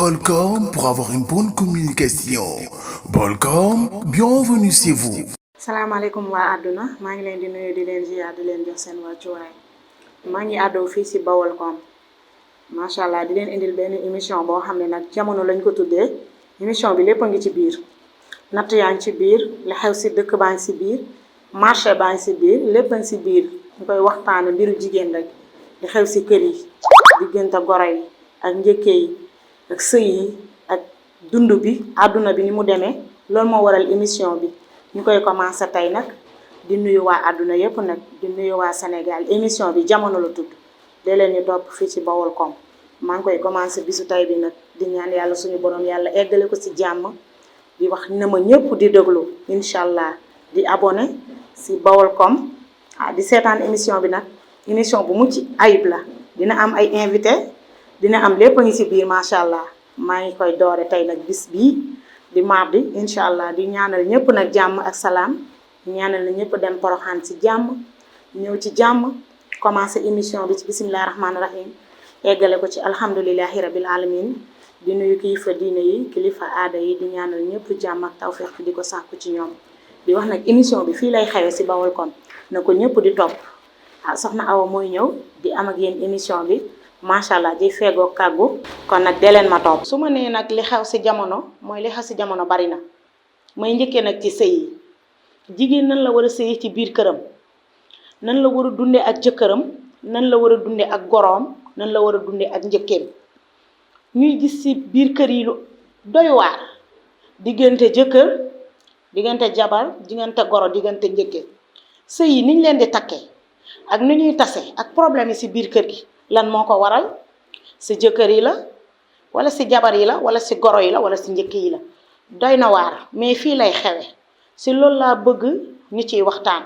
Bolcom pour avoir une bonne communication. Bolcom, bienvenue chez vous. salaamaaleykum waa àdduna maa ngi leen di nuyu di leen ziar di leen jox seen wàccuwaay maa ngi àddoo fii si Baolcom macha allah di leen indil benn émission boo xam ne nag jamono lañ ko tuddee émission bi lépp a ngi ci biir natt yaa ngi ci biir li xew si dëkk baa ngi si biir marché baa ngi si biir lépp a ngi si biir ñu koy waxtaane mbiru jigéen rek li xew si kër yi diggante goro yi ak njëkke yi ak sëy yi ak dund bi àdduna bi ni mu demee loolu moo waral émission bi ñu koy commencé tey nag di nuyu waa àdduna yépp nag di nuyu waa Sénégal émission bi jamono la tudd dee leen ñu topp fii ci Baolcom maa ngi koy commencé bisu tey bi nag di ñaan yàlla suñu borom yàlla eggale ko ci jàmm di wax na ma ñëpp di déglu incha allah di abonné ci Baolcom di seetaan émission bi nag émission bu mucc ayib la dina am ay invité dina am lépp a ngi ci biir macha allah maa ngi koy doore tey nag bis bii di mardi incha allah di ñaanal ñëpp nag jàmm ak salaam ñaanal na ñëpp dem poroxaan ci jàmm ñëw ci jàmm commencé émission bi ci bisimilah rahmaani rahim eggale ko ci alhamdulilahi rabil alamin di nuyu kilifa diine yi kilifa aada yi di ñaanal ñëpp jàmm ak tawfeex di ko sàkku ci ñoom di wax nag émission bi fii lay xewe ci Baolcom na ko ñëpp di topp soxna Awa mooy ñëw di am ak yéen émission bi macha allah di feegoo kàggu kon nag dee leen ma topp su ma nee nag li xew ci jamono mooy li xew ci jamono bari na may njëkkee nag ci sëy yi jigéen nan la war a sëyi ci biir këram nan la war a dunde ak jëkkëram nan la war a dunde ak goroom nan la war a dunde ak njëkkeem ñuy gis ci biir kër yi lu doy waar diggante jëkkër diggante jabar diggante goro diggante njëkke sëy yi niñ leen di takkee ak ni ñuy tase ak problème yi ci biir kër gi lan moo ko waral ci jëkkër yi la wala ci jabar yi la wala ci goro yi la wala ci njëkk yi la doy na waar mais fii lay xewe ci loolu laa bëgg ñu ciy waxtaan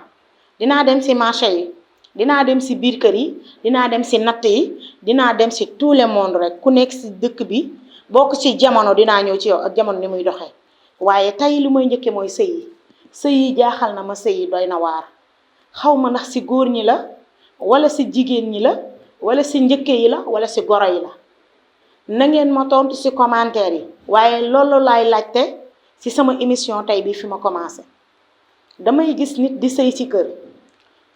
dinaa dem ci marché yi dinaa dem ci biir kër yi dinaa dem ci natt yi dinaa dem ci tout le monde rek ku nekk ci dëkk bi bokk ci jamono dinaa ñëw ci yow ak jamono ni muy doxee waaye tey li may njëkke mooy sëy yi jaaxal na ma sëy yi doy na waar xaw ma ndax ci góor ñi la wala ci jigéen ñi la wala ci njëkke yi la wala ci goro yi la na ngeen ma tontu ci commentaire yi waaye loolu laay laajte ci sama émission tey bi fi ma commencé damay gis nit di sëy ci kër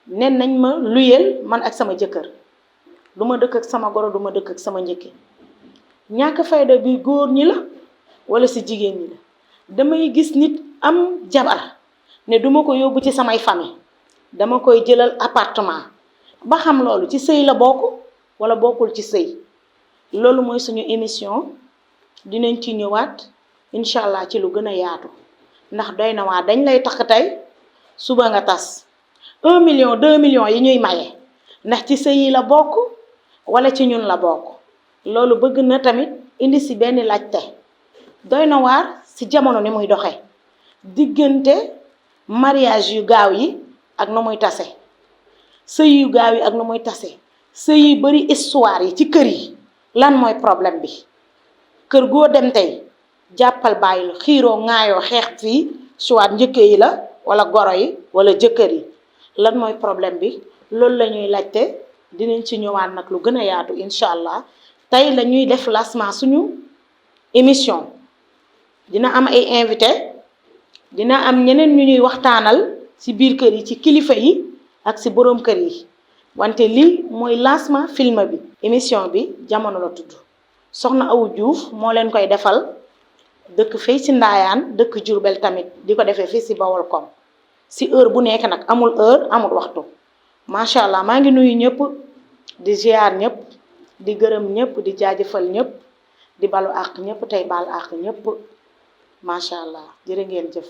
nen nañ ma luyeel man ak sama jëkkër du ma dëkk ak sama goro du ma dëkk ak sama njëkke ñàkk fayda bi góor ñi la wala ci jigéen ñi la damay gis nit am jabar ne duma ko yóbbu ci samay famille dama koy jëlal appartement ba xam loolu ci sëy la bokk wala bokkul ci sëy loolu mooy suñu émission dinañ ci ñëwaat incha allah ci lu gën a yaatu ndax doy na waa dañ lay takk tey suba nga tas 1 million 2 millions yi ñuy maye ndax ci sëy yi la bokk wala ci ñun la bokk loolu bëgg na tamit indi si benn laajte doy na waar si jamono ni muy doxee diggante mariage yu gaaw yi ak nu muy tase sëy yu gaaw yi ak nu muy tase sëy yu bari histoire yi ci kër yi lan mooy problème bi kër goo dem tey jàppal bàyyil xiiroo ŋaayoo xeex fii soit njëkke yi la wala goro yi wala jëkkër yi lan mooy problème bi loolu la ñuy laajte dinañ ci ñëwaat nag lu gën a yaatu incha allah tey la ñuy def lancement suñu émission dina am ay invité dina am ñeneen ñu ñuy waxtaanal ci biir kër yi ci kilifa yi ak ci boroom kër yi wante lii mooy lancement film bi émission bi jamono la tudd soxna Awa Diouf moo leen koy defal dëkk fii ci Ndaayaan dëkk Jurbel tamit di ko defee fii ci Baolcom ci heure bu nekk nag amul heure amul waxtu macha allah maa ngi nuyu ñëpp di ziar ñëpp di gërëm ñëpp di jaajëfal ñëpp di balu àq ñëpp tey baal àq ñëpp macha allah jërë ngeen jëf.